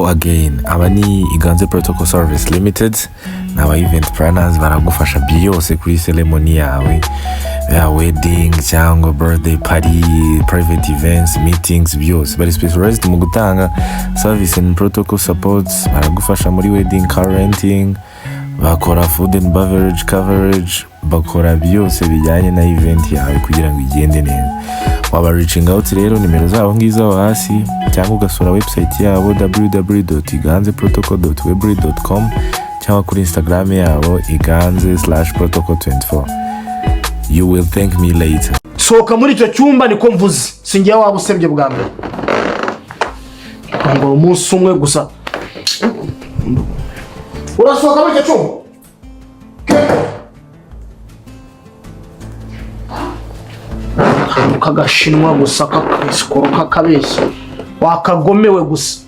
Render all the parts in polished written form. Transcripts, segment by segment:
Go again. Aba ni Iganze Protocol Service Limited, ni aba event planners, baragufasha byose kuri ceremony yawe ya wedding cyangwa birthday party, private events, meetings, byose. Bari specialized mu gutanga service and protocol support. Baragufasha muri wedding car renting, bakora food and beverage coverage, bakora byose bijyanye na event yawe kugira ngo igende neza. Waba reaching out rero, nimero zabo ngizo aho hasi, cyangwa ugasura website yabo www.iganzeprotocol.weebly.com, cyangwa kuri Instagram yabo iganze/protocol24. You will thank me later. Sohoka muri icyo cyumba, niko mvuze. Singiye waba usebye bwa mbere ngo umunsi umwe gusa urasohoka muri icyo cyumba. Keke. Akantu k'agashinwa gusa, k'akasikoro, k'akabeshyi, wakagomewe gusa.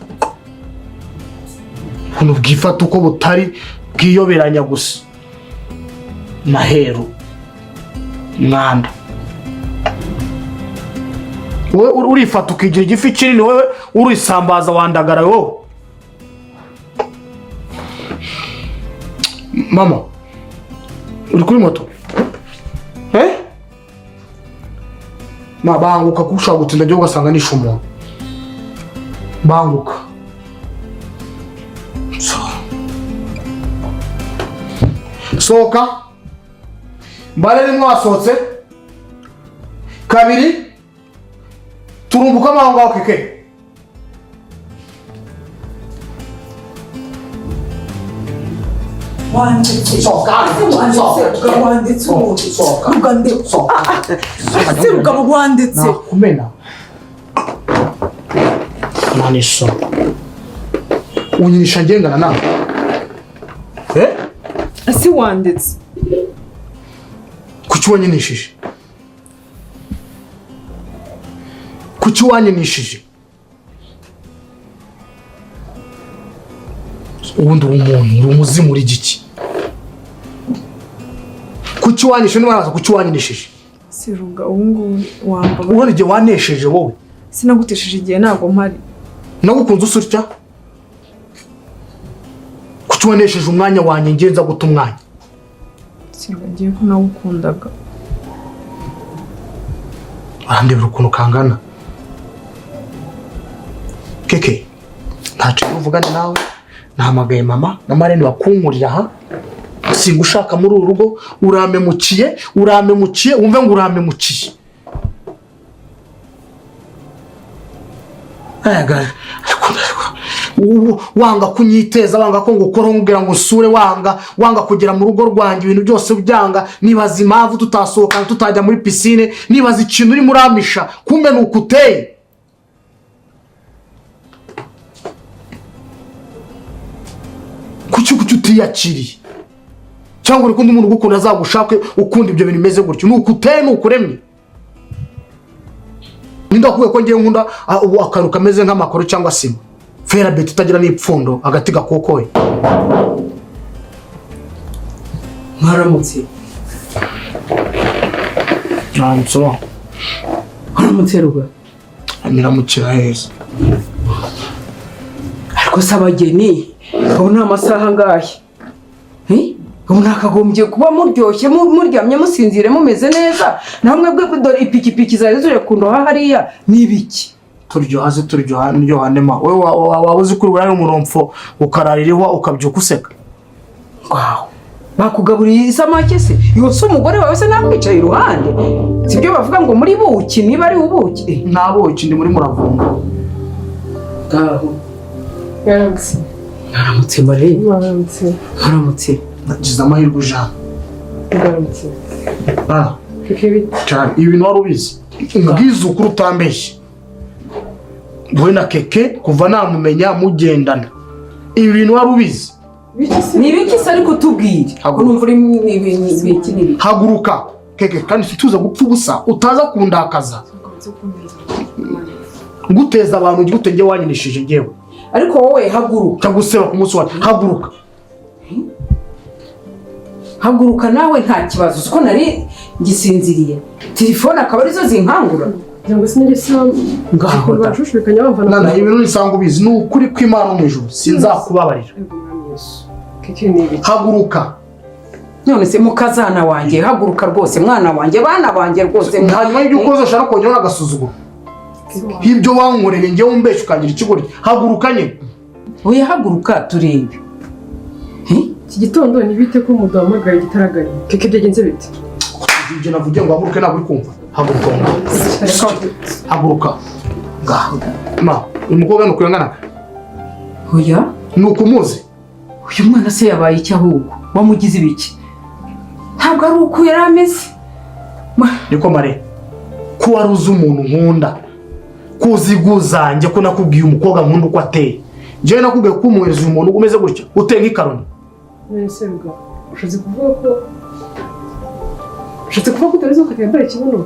Ukuntu bwifata uko butari, bwiyoberanya gusa, maheru mwanda. Wowe urifata ukigira igifi kinini, wowe urisambaza, wandagara wowe. Mama, uri kuri moto, eh? Ma, banguka kuko ushobora gutinda njyewe ugasanga nishe umuntu. Banguka. Sohoka. Mbare rimwe, wasohotse. Kabiri, turumbuka aho ngaho. Keke. Wanditse. Sohoka. Wanditse. Sohoka. Rugabo, wanditse ubundi. Sohoka. Rugande. Sohoka. Se Rugabo, wanditse. Nakumena maniso, unyinisha ngengana nawe, eh? Ese wanditse? Kuki wanyinishije? Kuki wanyinishije? Ubundi uri umuntu, uri umuzimu, uri igiki? Kuki wanyishe? Niba naza, kuki wanyinishije? Se Ruga, ubu ngubu wamba. Ubona igihe wanesheje wowe. Sinagutesheje igihe, ntabwo mpari. Nagukunze usurya. Kuki wanesheje umwanya wanjye ngenza guta umwanya? Se Ruga, ngiye ko nagukundaga. Barandebera ukuntu kangana. Keke, ntacyo uvugane nawe. Nahamagaye mama na marene bakunkurira aha. Singushaka muri uru rugo. Urampemukiye, urampemukiye, wumve ngo urampemukiye. Ayaga, wanga kunyiteza, wanga ko ngukora, nkubwira ngo usure, wanga, wanga kugera mu rugo rwanjye, ibintu byose byanga. Nibaza impamvu tutasohokana, tutajya muri pisine. Nibaza ikintu urimo uramisha, kumbe ni uko uteye. Kuki utiyakiriye? Cyangwa uri kundi umuntu ugukunda azagushake ukunda ibyo bintu bimeze gutyo? Ni uko uteye, ni uko uremye. Ninde wakubwiye ko ngiye nkunda ubu akantu kameze nk'amakoro cyangwa sima, ferabeti itagira n'ipfundo, agati gakokoye? Mwaramutse. Ntabwo. Mwaramutse, Ruga. Miramukira heza. Ariko se abageni, ubu ni amasaha angahe? Eh? Ubu nakagombye kuba muryoshye, muryamye, musinzire, mumeze neza. Namwe bwe dore ipikipiki zari ziri kundoha hariya, ni ibiki? Turyoha se? Turyoha ndyoha ndema. Wowe waba uzi ko uri umuromfo, ukarara iriho, ukabyuka useka? Wawe bakugaburiye isamake se? Iyo se umugore wawe se namwicaye iruhande? Sibyo bavuga ngo muri buki, niba ari ubuki? Eh, Nta buki, ndi muri muravumba. Ngaho. Mwaramutse. Mwaramutse, Marie. Mwaramutse. Mwaramutse. Nagize amahirwe ujana. Mwaramutse. Ah, Keke, bite? Cyane. Ibi bintu wari ubizi? Ubwiza ukuri utambeshye, wowe na Keke kuva namumenya mugendana, ibi bintu wari ubizi? Biki se? Ni ibiki se? Ariko tubwire. Haguruka. Urumva uri ni ibiki n'ibiki? Haguruka Keke, kandi tuza gupfa ubusa, utaza kundakaza. Nzi kumeza. Nguteza abantu gute njye wanyinishije njyewe? Ariko wowe haguruka. Cyangwa useba ku munsi wawe. Haguruka. Haguruka nawe, nta kibazo. Uzi ko nari ngisinziriye, telefone akaba arizo zinkangura. Ngira ngo sinigeze Ngaho da. bashushubikanya bamvana Nana, ibintu nisanga ubizi, ni ukuri kw'Imana mu ijuru, sinzakubabarira. Yego, Mwami Yesu. Keke, ni ibiki? Haguruka. None se mukazana wanjye, haguruka rwose, mwana wanjye, bana banjye rwose. Hanyuma y'ibyo ukoze ushaka kongeraho n'agasuzuguro ibyo wankoreye njyewe, umbeshya ukangira ikigoryi. Haguruka nyine. Oya, haguruka turebe. Iki gitondo ni bite ko muduhamagaye igitaraganya? Keke, byagenze bite? Ibyo navugiye ngo haguruke, ntabwo uri kumva. Haguruka ngo haguruka. Ngaho ma, uyu mukobwa ni ukuyangana? Oya. Ni ukumuzi? Uyu mwana se yabaye iki ahubwo? Wamugize ibiki? Ntabwo ari uko yari ameze. Niko mare ko wari uzi umuntu nkunda, ko uzi iguzanjye, ko nakubwiye umukobwa nkunda uko ateye. Njyewe nakubwiye ko umuhereza uyu muntu umeze gutya, uteye nk'ikaroni. None se bwa ushatse kuvuga ko utabizi ko yambara ikibuno?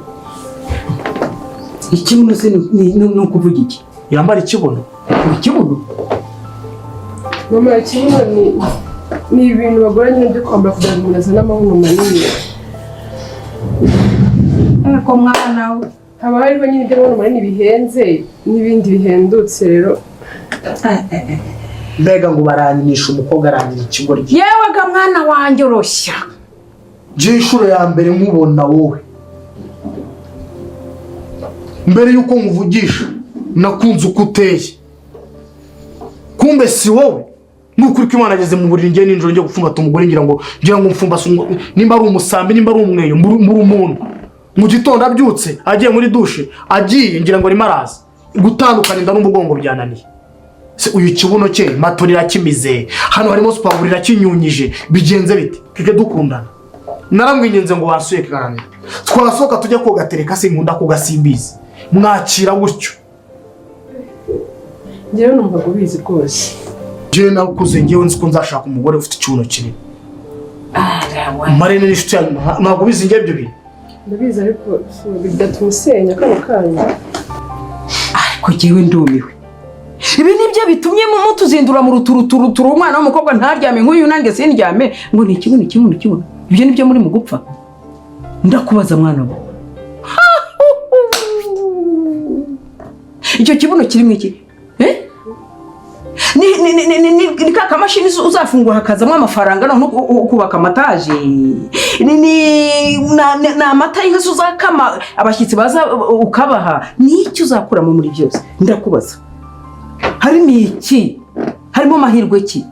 Ikibuno se ni ukuvuga iki? Yambara ikibuno. Ikibuno? Mama, ikibuno ni ibintu bagora nyine byo kwambara kugira ngo umuntu azane amabuno manini. Ariko mwana we. Haba hariho nyine iby'amabuno manini bihenze n'ibindi bihendutse rero. Mbega ngo baranyinisha umukobwa, arangira ikigoryi. Yewe ga mwana wanjye, oroshya. Njye inshuro ya mbere nkubona wowe, mbere y'uko nkuvugisha, nakunze uko uteye. Kumbe si wowe. Ni ukuri ko Imana, ageze mu buriri njye nijoro njye gupfumbata umugore, ngira ngo mfumbase nimba ari umusambi, nimba ari umweyo, mbura umuntu. Mu gitondo abyutse agiye muri douche, agiye ngira ngo arimo araza gutandukana inda n'umugongo, byananiye. Se uyu kibuno cye, matora irakimize, hano harimo supaguru irakinyunyije, bigenze bite? Keke dukundana naramwinginze ngo wasuye karanira, twasohoka tujya koga, tereka sinkunda koga, simbizi, mwakira gutyo. Njyewe numvaga ubizi rwose. Njyewe nakuze njyewe nzi ko nzashaka umugore ufite ikibuno kinini. Marene n'inshuti yanyu, ntabwo ubizi njye ibyo bintu. Ndabizi, ariko bigatuma usenya kano kanya. Ariko jyewe ndumiwe. Ibi nibyo bitumye mutuzindura mu ruturuturuturu, umwana w'umukobwa ntaryame nk'uyu, nanjye sindyame, ngo ni ikibuno, ikibuno, ikibuno. Ibyo nibyo muri mu gupfa? Ndakubaza mwana we, icyo kibuno kirimo iki? Eh? Ni ka kamashini uzafungura hakazamo amafaranga, none ukubaka amataje? Ni amata y'inka se uzakama, abashyitsi baza ukabaha? Ni iki uzakuramo muri byose? Ndakubaza, harimo iki? Harimo amahirwe ki?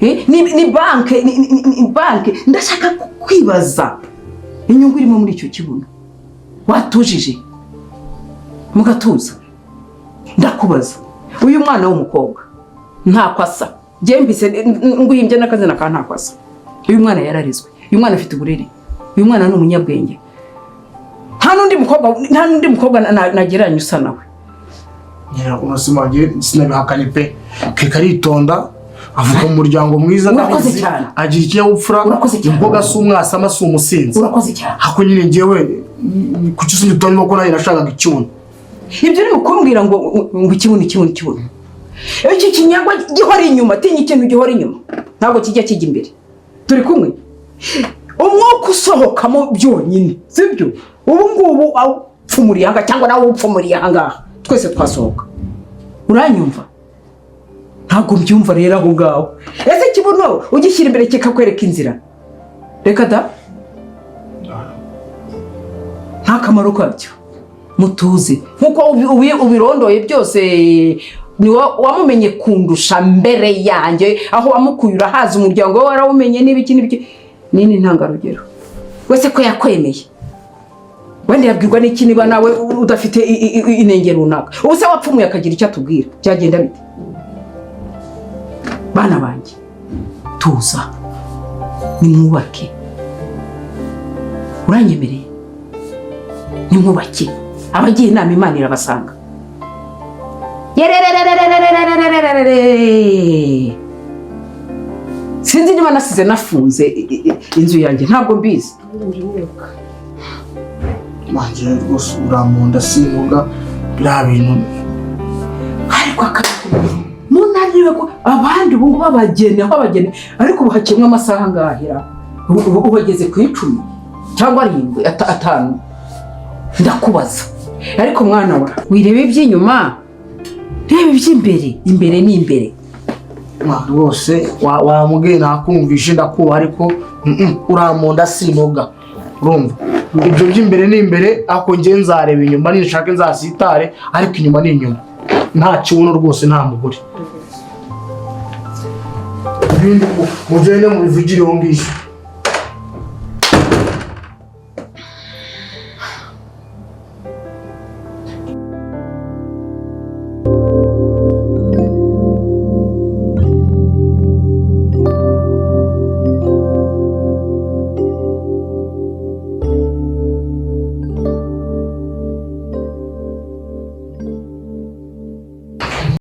Eh, ni banke? Ni banke? Ndashaka kwibaza inyungu irimo muri icyo kibuno. Watujije mugatuza. Ndakubaza, uyu mwana w'umukobwa ntako asa. Njye mbise nguhimbye n'akazina ka ntako asa. Uyu mwana yararizwe, uyu mwana afite uburere, uyu mwana ni umunyabwenge. Nta n'undi mukobwa nagereranya usa nawe. Nyina ubuzima wanjye sinabihakanye pe. Keka aritonda, avuka mu muryango mwiza. Urakoze Ndabizi. cyane. Agira ikinyabupfura. Urakoze cyane. Umukobwa si umwasama, si umusinzi. Urakoze cyane. Hako nyine njyewe kuki usinye utarimo ko nanjye nashakaga ikibuno? Ibyo uri kumbwira ngo ikibuno, ikibuno, ikibuno, iki kinyagwa gihora inyuma. Tinya ikintu gihora inyuma, ntabwo kijya kijya imbere. Turi kumwe? Umwuka usohokamo byonyine, sibyo? Ubu ngubu awupfumuriye aha ngaha cyangwa nawe upfumuriye aha ngaha, twese twasohoka. Uranyumva? Ntabwo mbyumva rero aho ngaho. Ese ikibuno ugishyira imbere kikakwereka inzira? Reka da, nta kamaro kabyo. Mutuze. Nk'uko ubirondoye byose, ni wamumenye kundusha mbere yanjye. Aho wamukuye urahazi, umuryango we warawumenye, n'ibiki n'ibiki. Nini ntangarugero wese ko yakwemeye, wenda yabwirwa n'iki niba nawe udafite inenge runaka? Ubu se wapfumuye akagira icyo atubwira, byagenda bite? Bana banjye, tuza, nimwubake. Uranyemereye? Nimwubake. Abagiye inama Imana irabasanga. Yererererererererererere. Sinzi niba nasize nafunze inzu yanjye, ntabwo mbizi. Nje niruka. Wanjye rwose uramunda, sinuga biriya bintu. Ariko munaniwe ko abandi ubu ngubu abageni aho abageni, ariko ubu hakemwa amasaha angahera? Ubu bageze ku 10 cyangwa 7, 5. Ndakubaza. Ariko mwana wa, wireba iby'inyuma, reba iby'imbere. Imbere ni imbere. Rwose wamubwiye, nakumvishe, ndakubaha, ariko uramunda sinoga. Urumva, ibyo by'imbere ni imbere, ariko njye nzareba inyuma, ninshaka nzasitare, ariko inyuma ni inyuma. Nta kibuno rwose, nta mugore. Ibindi mugende mubivugire iyo ngiyo.